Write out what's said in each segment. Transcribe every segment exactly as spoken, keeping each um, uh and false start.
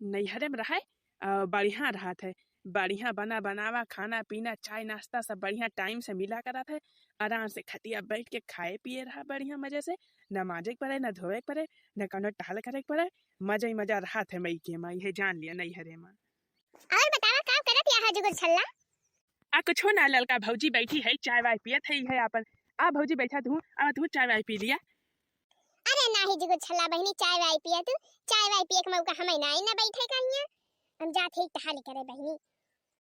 नैहरे में रहे, अ, बढ़िया रहत है, बढ़िया बना बनावा खाना पीना, चाय नाश्ता सब बढ़िया time से मिला करत है। आराम से खटिया बैठ के खाए पिए रहा बढ़िया मजे से, न माजे के पड़े, न धोवे के पड़े, न कौनो टहल करे के पड़े, मजे ही मजा रहत है मइके मा, इहे जान लिया नैहरे मा। और बतावा, का करत या है जुगुर छल्ला? आ, कुछो ना ललका भौजी बैठी है, चाय वाय पियत है, है आपन। आ भौजी बैठा तू, आ तू चाय वाय पी लिया। अरे नाही जुगुर छल्ला बहिनी, चाय वाय पिया तू, चाय वाय पिए के मौका हमें नाही ना बैठे कहिया, हम जात है टहल करे बहिनी।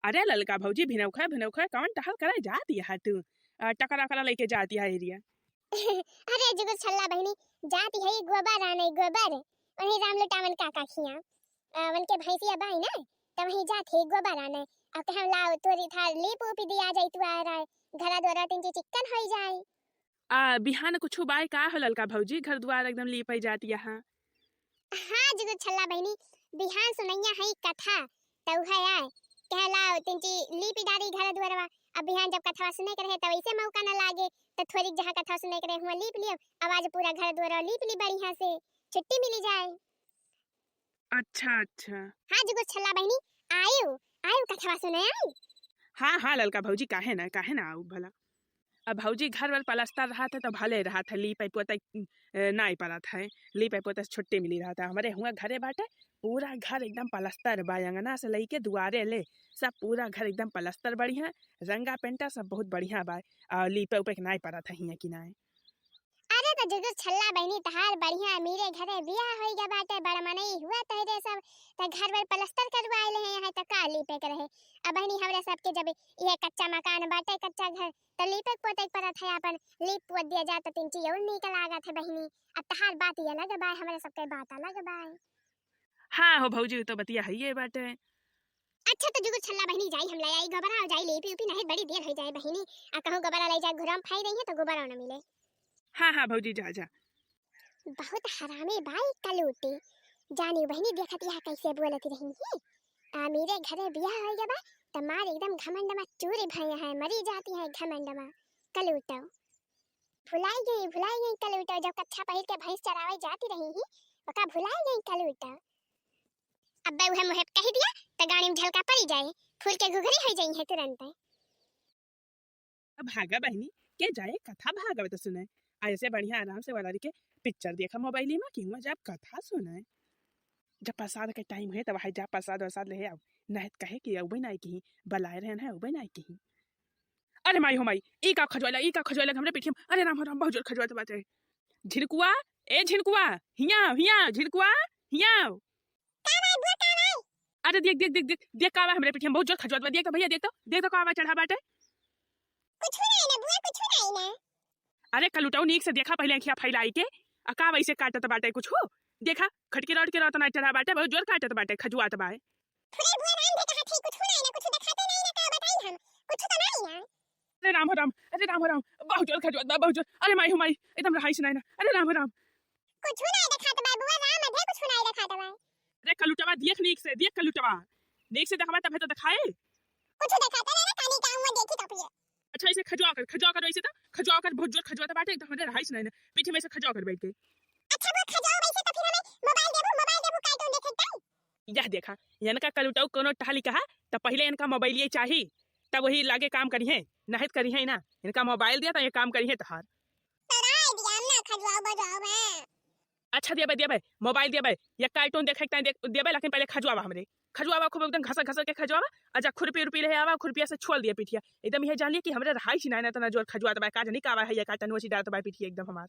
अरे ललका भौजी, भिनौखा भिनौखा कौन टहल करे जात या तू? आ, टकरा करा लेके जात या एरिया। अरे जुगुर छल्ला बहिनी, जात है गोबर आने, गोबर। वही राम लुटावन काका खिया, अ, उनके भैंसिया बाई ना, त वही जात है गोबर आने। अब कहे लाओ तोरी थार लीप उपी दिया जाई, तू आ रहा है, घरा द्वारा तीन चीज चिक्कन होई जाए। आ, बिहान कुछ बाय का हो ललका भौजी, घर द्वार एकदम लीप जात या? हाँ जुगुर छल्ला बहिनी, बिहान सुनैया है कथा, त उहे आए, कहे लाओ, तिनची लीपी डारी घर दुआरवा। अब बिहान जब कथवा सुने के रहे, तब ऐसे मौका न लागे, त थोड़ी जहाँ कथवा सुने के रहे, हुआं लीप लियो। अब आज पूरा घर दुआरवा लीप ली बढ़िया से, छुट्टी मिली जाए। अच्छा, अच्छा। हाँ जुगुर छल्ला बहिनी, आयु, आयु कथवा सुने आई। हाँ, हाँ, ललका भौजी, काहे ना, काहे ना आऊ भला। अब भौजी घर वर पलस्तर रहत है, तो भले रहत है, लीपे पोते, ए, नाई परत है, लीपे पोते से छुट्टी मिली रहत है। हमरे हुआं घरे बाटे, पूरा घर एकदम पलस्तर बा, अंगना से लइके दुआरे ले, सब पूरा घर एकदम पलस्तर बढ़िया, रंगा पेंटा सब बहुत बढ़िया बा, और लीपे उपे के नाई परत है हियां कि नाई। अरे तो जुगुर छल्ला बहिनी, तहार बढ़िया अमीरे घरे बियाह होई गया बाटे, बड़ मनई हुआ तोहरे सब, त घर वर पलस्तर करवाए ले हैं यहाँ, त का लीपे के रहे। अब बहिनी हमरे सबके जब यह कच्चा मकान बाटे, कच्चा घर, त लीपे के पोते के परत है, आपन लीप पोत दिया जाए त तिनची और नीक लागत है बहिनी। अब तहार बात ये अलग बा, हमरे सबके बात अलग बा। हाँ हो भौजी, उ तो बतिया है ये बाटे। अच्छा तो जुगुर छल्ला बहिनी, जाई हम ले आई गोबरा और जाई लीपी उपी, नहीं बड़ी देर हो जाए बहिनी। आ कहूँ गोबरा ले जाए, घुरम फाई रही है तो गोबरा न मिले। हाँ, हाँ भौजी, जा, जा। बहुत हरामी बाई कलूटी, जानी बहिनी देखत यहाँ कैसे बोलत रही है। आ मेरे घरे बियाह हो गया बा, त मार एकदम घमंड मा चूर भय है, मरी जाती है घमंड मा। कलूटो भुलाई गई, भुलाई गई कलूटो, जब कच्छा पहिर के भैंस चरावे जाती रही ही, ओका भुलाई गई कलूटो। अब्बे उहे मुहे कह दिया, त गाड़ी में झलका पड़ी जाए, फूल के घुघरी हो जाई है तुरंत। अब भागा बहिनी, के जाए कथा भागवत सुने। आ ऐसे बढ़िया आराम से वाला के पिक्चर देखा मोबाइल में, कि हुआ जब कथा सुने। जब प्रसाद के टाइम है, तब वहाँ जा प्रसाद वरसाद ले आओ। नहीं त कहे कि अउबे नाई किही, बलाए रहन है, अउबे नाई किही। अरे माई हो माई, ई का खजवाइला, ई का खजवाइला हमरे पीठिया में। अरे राम हो राम, बहुत जोर खजवात बाटे। झिनकुआ, ए झिनकुआ, हियाँ आओ, हियाँ आओ, झिनकुआ, हियाँ आओ। का बा बुआ, का बा? अरे देख, देख, देख, देख, देख का बा हमरे पीठिया में, बहुत जोर खजवात बा। देख तो भैया, देख तो, देख तो का बा चढ़ा बाटे। कुछ नहीं ना बुआ, कुछ नहीं ना। अरे कलुटऊ, नीक से देखा पहिले अँखिया फैलाई के, आ का वैसे काटत बाटे कुछ हो? देखा, खटकी रौट के रौत ना चढ़ा बाटे, बहुत जोर काटत बाटे, खजुआत बाय। फुरे बुआ राम भे कहा थे, कुछ नहीं ना, कुछ दिखाते नहीं ना, का बताई हम, कुछ तो नहीं ना। अरे राम हो राम, अरे राम हो राम, बहुत जोर खजुआत बा, बहुत जोर। अरे माई हो माई, एकदम रहाइश नहीं ना। अरे राम हो राम। कुछ नहीं दिखात बा बुआ राम भे, कुछ नहीं दिखात बा। अरे कलुटवा, देख नीक से, देख कलुटवा, नीक से देखबा तबे तो दिखाए। कुछ दिखाते नहीं ना, कानी का हुआ देखी तो पिए। अच्छा, ऐसे खजुआ कर, खजुआ कर, ऐसे तो खजुआ कर, बहुत जोर खजुआ तो बाटे, एकदम हमरे रहाइश नहीं ना, पीछे में ऐसे खजुआ कर बैठ के। अच्छा, वो खजुआ वैसे तो फिर हमें मोबाइल देबू, मोबाइल देबू, कार्टून देखे के? यह देखा, इनका कलुटऊ कोनो टहली कहा, त पहिले इनका मोबाइलिए चाही, तब वही लागे काम करिहे, नहीं त करिहे ना। इनका मोबाइल दिया त ये काम करिहे तहार। तोरा दिया ना खजुआ बजाओ बे। अच्छा देबे, देबे, मोबाइल देबे, या कार्टून देखे के ताई दे-, देबे, लेकिन पहिले खजुआवा हमरे। खजुआवा खूब एकदम घसर घसर के खजुआवा, आ जा खुरपी उरपी ले आवा, खुरपिया से छोल दिया पीठिया। एकदम यह जान लिया कि हमरे रहाइश ना, ना इतना जोर खजुआत बा, का जानी का बा है, ये काटन वसी डालत बा पीठिया एकदम हमार।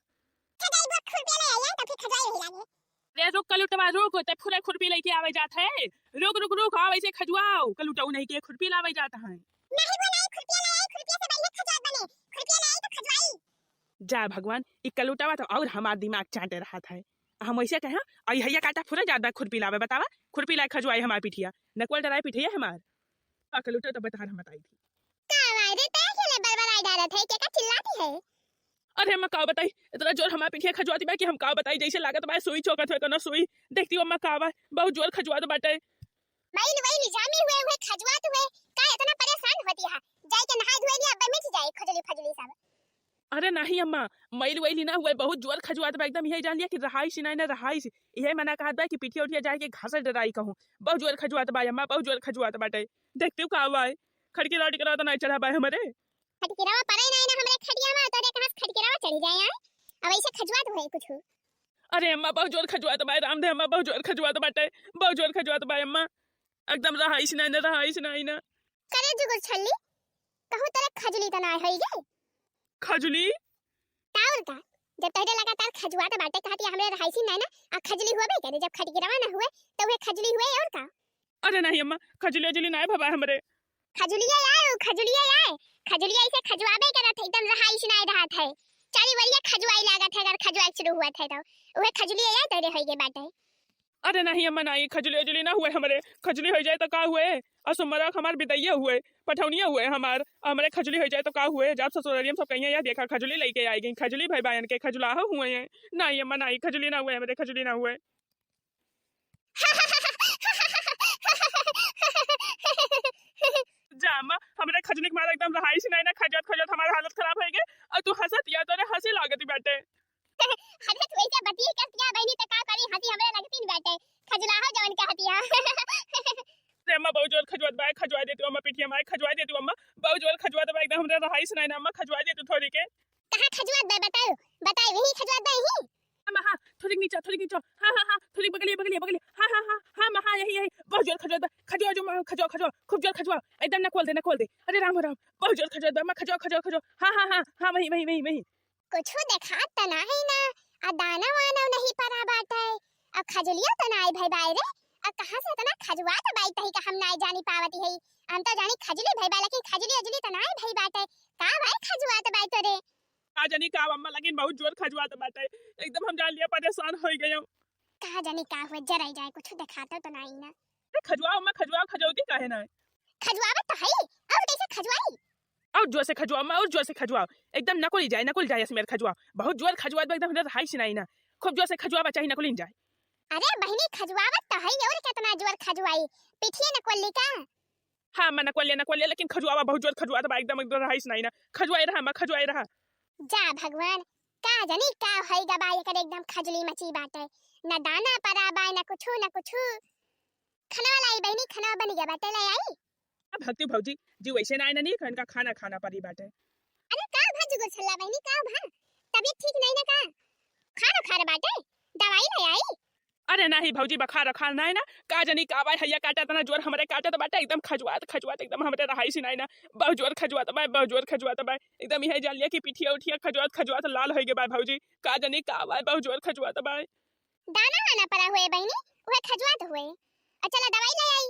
खजुआई बुआ खुरपी ले आया, तो फिर खजुआई वही लागे। रे रुक कलुटवा, रुक, ते फुरे खुरपी लेके आवे जात है। रुक, रुक, रुक, आव ऐसे खजुआव। कलुटऊ नहीं के खुरपी लावे जात है। नहीं बुआ, नहीं खुरपी ले आई, खुरपी से बढ़िया खजुआत बने। खुरपी ले आई तो खजुआई। जा भगवान, ई कलुटवा तो और हमार दिमाग चाटे रहत है। हम ऐसे कहे, आई हैया काटा फुरे जात बा खुरपी लावे, बतावा, खुरपी लाए खजुआई हमार पिठिया, नकुल डराए पिठिया हमार। आ कलुटो तो बता हम बताई थी। का भाई रे, तै अकेले बरबराई डालत है, के का चिल्लाती है? अरे अम्मा का बताई, इतना जोर हमार पिठिया खजुआती बा कि हम का बताई, जैसे लागत बा सुई चोकत हुए कोनो सुई। देखती हो अम्मा का बा, बहुत जोर खजुआत बाटे। वही वही निजामी हुए हुए खजुआत हुए, का इतना परेशान होती है? जाई के नहाई धोई लिया, अब मिट जाए खुजली फजली सब। अरे नाही अम्मा, मइल वइल ही ना हुए, बहुत जोर खजुआत बा एकदम, इहे जान लिया कि रहाइस ही नाही ना रहाइस। इहे मना कहत बा कि पिठिया उठिया जाए के घासे डराई कहूँ। बहुत जोर खजुआत बा अम्मा, बहुत जोर खजुआत बाटे। देखती हूँ का हुआ है, खटकी लौट के रहा तो नाही चढ़ा पाए हमरे। खटकिरवा परे नाही ना हमरे खटिया में, तोरे कहाँ से खटकिरवा चढ़ी जाए आए? अब ऐसे खजुआत हुए कुछ। अरे अम्मा, बहुत जोर खजुआत बा, राम दे अम्मा, बहुत जोर खजुआत बाटे, बहुत जोर खजुआत बा अम्मा। एकदम रहाइस नाही ना, रहाइस नाही ना। करे जुगुर छल्ली, कहूँ तोरे खजुली त नाही होई गे? खजुली? त और का, जब तोहरे लगातार खजुआत बाटे, कहतिया हमरे रहाइस नाही ना, आ खजुली हुए करे, जब खटकिरवा ना हुए, त उहे खजुली हुए और का? अरे नाही अम्मा, खजुली उजुली नाही भवा हमरे। खजुलिया आए, उ खजुलिया आए, खजुलिया ऐसे खजुआबे करत है, एकदम रहाइस नाही रहत है, चारी वरिया खजुआई लागत है, अगर खजुआई शुरू हुआ है तो उहे खजुलिया आए तोरे होई गे बाटे। अरे नाही अम्मा, नाही, खजुली उजुली ना हुए हमरे। खजुली हो जाए तो का हुए? और सोमवार हमार बिदैया हुए, पठौनिया हुए हमार, और हमरे खजुली हो जाए तो का हुए? जब ससुरालिया में सब कहिए, "या देखा, खजुली लेके आई गई, खजुली भाई बायन के खजुलाहो हुए हैं।" नाही अम्मा, नाही, खजुली ना हुए हमरे, खजुली ना हुए। जा अम्मा, हमरे खजुली के मारे एकदम रहाइस नाही ना, खजुआत खजुआत हमार हालत खराब होई गे, और तू हंसत या, तोरे हंसी लागत बाटे। अरे तू ऐसे बतिये करतिया बहिनी, त का करी, हंसी हमरे लगती न बाटे। खजुलाहो जवन कहतिया। रे अम्मा, बहुत जोर खजुआत बा, खजुआ देतू अम्मा, पिठिया माई खजुआ देतू अम्मा, बहुत जोर खजुआत बा, एकदम हमरे रहाइस नाही ना अम्मा, खजुआ देतू थोड़ी के। कहाँ खजुआत बा, बताओ, बताओ, यही खजुआत बा, यही। हाँ, हाँ, थोड़ी नीचे, थोड़ी नीचे, हाँ, हाँ, हाँ, थोड़ी बगलिए, बगलिए, बगलिए, हाँ, हाँ, हाँ, हाँ, अम्मा, हाँ, यही, यही, बहुत जोर खजुआत बा, खजुआ जो अम्मा, खजुआ, खजुआ, खूब जोर खजुआ, एकदम नकोल दे, नकोल दे, अरे राम हो राम, बहुत जोर खजुआत बा, अम्मा, खजुआ, खजुआ, खजुआ, हाँ, हाँ, हाँ, हाँ, वही, वही, वही, वही। कुछु देखात त नाही ना, आ दाना वाना नहीं परा बाटे, आ खजुलियो त नाही भई बाय रे, आ कहाँ से इतना खजुआत बाई तही का हम नाही जानी पावती है। हम तो जानी खजुली भई बा, लेकिन खजुली उजुली त नाही भई बाटे। का भाई खजुआत बाई तोरे? का जानी का अम्मा, लेकिन बहुत जोर खजुआत बाटे, एकदम हम जान लिया परेशान होई गए। का जानी का हुए, जराई जाए, कुछु देखात त नाही ना। अरे खजुआओ अम्मा, खजुआओ, खजौती काहे ना है? खजुआवत त हई, और कैसे खजुआई? और जोर से खजुआओ अम्मा, और जोर से खजुआओ, एकदम नकुली जाए, नकुल जाए, असमेर खजुआओ, बहुत जोर खजुआत बा, एकदम हमरे रहाइस नाही ना, खूब जोर से खजुआवा, चाहे नकुलिन जाए। अरे बहिनी, खजुआवत त हई, और कितना जोर खजुआई, पिठिए नकुली का? हाँ अम्मा, नकुलिया, नकुलिया, लेकिन खजुआवा बहुत जोर खजुआत बा, एकदम, एकदम रहाइस नाही ना, खजुआए रहा अम्मा, खजुआए रहा। जा भगवान, का जानी का होई गा बा, एकर एकदम खजुली मची बाटे, न दाना परा बा, न कुछु, न कुछु। खनवा लाई बहिनी, खनवा बन गया बाटे, ले आई? अब भक्ति भौजी, जी वैसे ना आए ना, नहीं, इनका खाना खाना परी बाटे। अरे का भा जुगुर छल्ला बहिनी, का भा? तबीयत ठीक नाही ना का? खाना खार बाटे, दवाई ले आई? अरे नाही भौजी, बखार अखार नाही ना, का जानी का बा, हैया काटत ना जोर हमरे काटत बाटे, एकदम खजुआत खजुआत एकदम हमरे रहाइस नाही ना, बहुत जोर खजुआत बा, बहुत जोर खजुआत बा, एकदम इहे जान लिया कि पिठिया उठिया खजुआत खजुआत लाल होई गे बा भौजी, का जानी का बा, बहुत जोर खजुआत बा। दाना वाना परा हुए बहिनी, उहे खजुआत हुए। आ चला दवाई ले आई।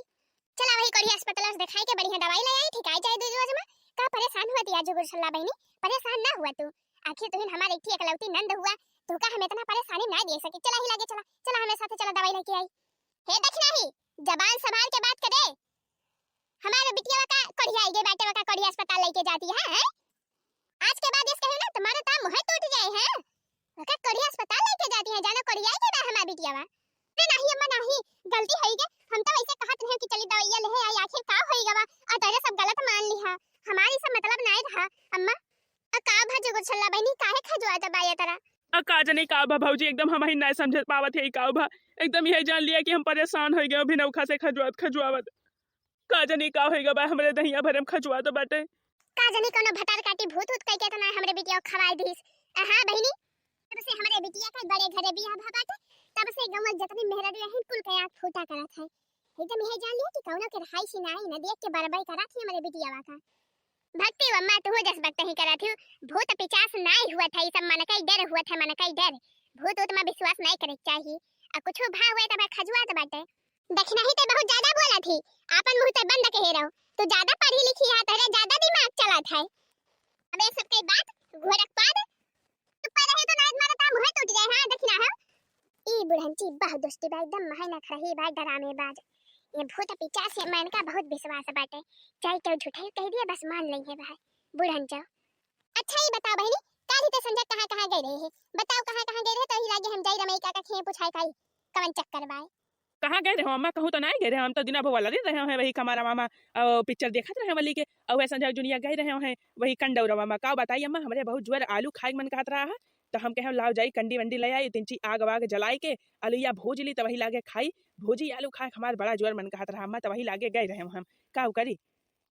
चला वही कोढ़िया अस्पताल से देखाई के बढ़िया दवाई ले आई, ठीक आई जाए दू रोज में। का परेशान हुआ थी आज गुरसल्ला बहिनी? परेशान ना हुआ तू। आखिर तुहिन हमार एक ठे एकलौती नंद हुआ, तोका हम इतना परेशानी ना दे सके। चला ही लागे चला, चला हमें साथे चला दवाई लेके आई। हे दखिनाही, जबान संभाल के बात करे। हमारे बिटिया का कोढ़िया आई गई बाटे, का कोढ़िया अस्पताल लेके जाती है, हैं? आज के बाद इस कहे ना तुम्हारा तो मुँह टूट जाए हैं। ओका कोढ़िया अस्पताल लेके जाती है, जानो कोढ़िया के बा हमार बिटिया बा। अरे नाही अम्मा नाही, गलती होई गे, हम तो वैसे कहत रहे कि चली दवाइया ले आई, आखिर का होई गवा, आ तोरे सब गलत मान लिहा, हमारी सब मतलब नाही रहा अम्मा। आ का भा जुगुर छल्ला बहिनी, काहे खजुआ दबाया तरा? आ का जाने का भा भौजी, एकदम हम ही नाही समझ पावत है का भा, एकदम यही जान लिया कि हम परेशान होई गए अभी नौखा से खजुआत खजुआवत। का जानी का होई गा बा, हमरे दहिया भरे में खजुआ तो बाटे। का जानी कौनो भतार काटी भूत उत कह के तो ना हमरे बिटिया को खवाई दीस। आ हाँ बहिनी, तब से हमरे बिटिया का बड़े घरे बियाह भा बाटे, तब से गाँव में जितनी मेहरारू रही कुल के आँख फूटा करत है। एकदम यही जान लिया कि कौनो के रहाई सी नाई न देख के बरबई करत ही हमरे बिटिया का। भक्ति अम्मा तू जस भक्त ही करत ही, भूत पिचास नाई हुआ था, ये सब मन का ही डर हुआ था, मन का ही डर। भूत उत में विश्वास नाई करे के चाहिए। आ कुछ भा हुए तो भाई खजुआ तो बाटे। दखिनाही ते बहुत ज्यादा बोलत ही, आपन मुँह ते बंद के रहो। तू ज्यादा पढ़ी लिखी है, तोहरे ज्यादा दिमाग चलत है। अबे सब कई बात घोड़क पाद, चुप्पा रहे तो नायत मारा ता मुँह टूट जाए, हाँ, दखिना हो। ई बुढ़ंची बहुत दुष्टी बा, एकदम महै नखरही बा, डरामेबाज। ये भूत पिचास से मन का बहुत विश्वास बाटे, चाहे क्यों झूठे कह दिए, बस मान लेंगे भाई बुढ़ंचा। अच्छा, ई बताओ बहिनी, काल ही ते संझा कहाँ कहाँ गए रहे है? बताओ कहाँ कहाँ गए रहे, तो ही लागे हम जाई रमई काका खें पुछाई काई कवन चक्कर बाय। कहाँ गए रहे हो अम्मा? कहूँ तो नाहीं गए रहे हो, हम तो दिना भर वाला दिन रहे हैं, वही हमारा मामा, अ, पिक्चर देखत रहे वली के, और वह संझा जुनिया गए रहे हैं वही कंडौरवा मा। का बताई अम्मा, हमरे बहुत जोर आलू खाए के मन कहत रहा है, तो हम कहे लाओ जाई कंडी वंडी ले आई, तिनची आग वाग जलाए के आलूया भूज ली, तो वही लागे खाई, भूजी आलू खाए के हमार बड़ा जोर मन कहत रहा अम्मा, तो वही लागे गए रहे हम, का करी।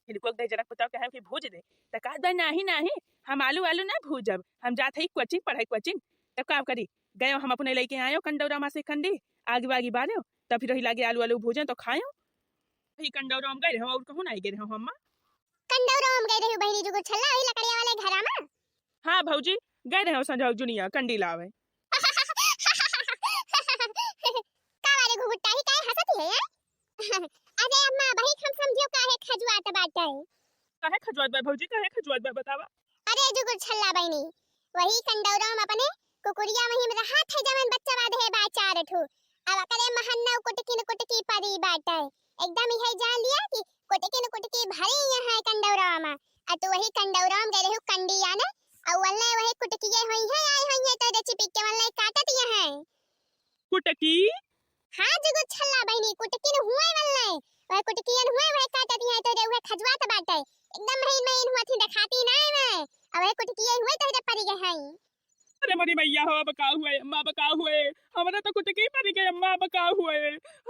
इनको दे जनक पुतौ कहे कि भूज दे, तो कहत बा, "नाहीं, नाहीं, हम आलू, आलू ना भूजब, हम जात हई कोचिंग पढ़े, कोचिंग।" तब का करी, गयो हम अपने लइके आयो कंडौरा मा से कंडी, आगी वागी बाल्यो, तब फिर वही लागे आलू, आलू भूजे तो खायो। वही कंडौरा हम गए रहो, और कहूँ नाहीं गए रहो हम। कंडौरा हम गए रहो बहिनी जुगुर छल्ला, वही लकड़िया वाले घरा मा। हाँ भौजी, गए रहो संझा जुनिया कंडी लावे। का वाले घुघुट्टाही काहे हंसत है, हैं? अरे अम्मा, बहिक हम समझियो काहे खजुआत बाटे। काहे खजुआत बा भौजी, काहे खजुआत बा बतावा? अरे जुगुर छल्ला बहिनी, वही कंडौरा मा अपने कुकुरिया वही मा रहा थे जवन बच्चा बांधे बा चार ठो। अब अकरे महन्ना कुटकी न कुटकी परी बाटे। एकदम इहे जान लिया कि कुटकी न कुटकी भरी यहाँ कंडौरा मा। आ तू वही कंडौरा मा गए रहू कंडी आने, और वल्ले वही कुटकिए होई है, आई होई है तो चिपिक के वल्ले काटत यहाँ। कुटकी? हाँ जुगुर छल्ला बहिनी, कुटकिन हुए वल्ले। वह कुटकियन हुए, वह काटत यहाँ तो रे, वह खजुआत बाटे। एकदम महीन महीन हुआ थी, देखाती ना है वह। अब वह कुटकिए हुए तो रे परी गए हैं। अरे मोरी मैया हो, अब का हुए, अम्मा, अब का हुए? हमरा तो कुटकी परी गए, अम्मा, अब का हुए?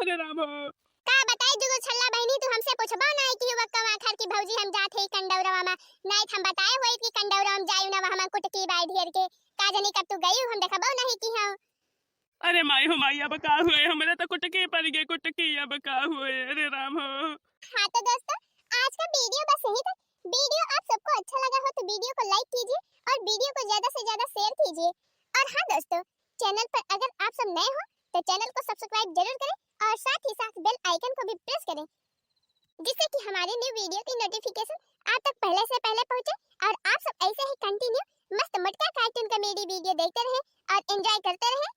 अरे राम हो। का बताई जुगुर छल्ला बहिनी, तू हमसे पूछबो नाहीं कि वह कवा घर की भौजी हम जात है कंडौरवा मा। नाहीं हम बताए हुए कि कंडौरवा मा जायु ना, वहाँ कुटकी बाई ढेर के। का जानी कब तू गई, हम देखबो नाहीं कि हाँ। अरे माई हो माई, अब का हुए? हमरे तो कुटकी परी गए, कुटकी, अब का हुए? अरे राम हो। हाँ तो दोस्तों, आज का वीडियो बस यहीं तक। वीडियो आप सबको अच्छा लगा हो तो वीडियो को like कीजिए और वीडियो को ज्यादा से ज्यादा share कीजिए। और हाँ दोस्तों, चैनल पर अगर आप सब नए हो तो चैनल को subscribe जरूर करें और साथ ही साथ bell icon को भी press करें, जिससे कि हमारे new वीडियो की notification आप तक पहले से पहले पहुंचे और आप सब ऐसे ही continue मस्त मटका cartoon comedy वीडियो देखते रहें और enjoy करते रहें।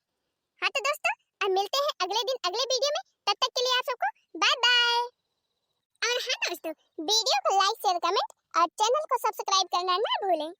हाँ तो दोस्तों, अब मिलते हैं अगले दिन अगले वीडियो में। तब तक के लिए आप सबको bye bye। और हाँ दोस्तों, वीडियो को like, share, comment और चैनल को subscribe करना ना भूलें।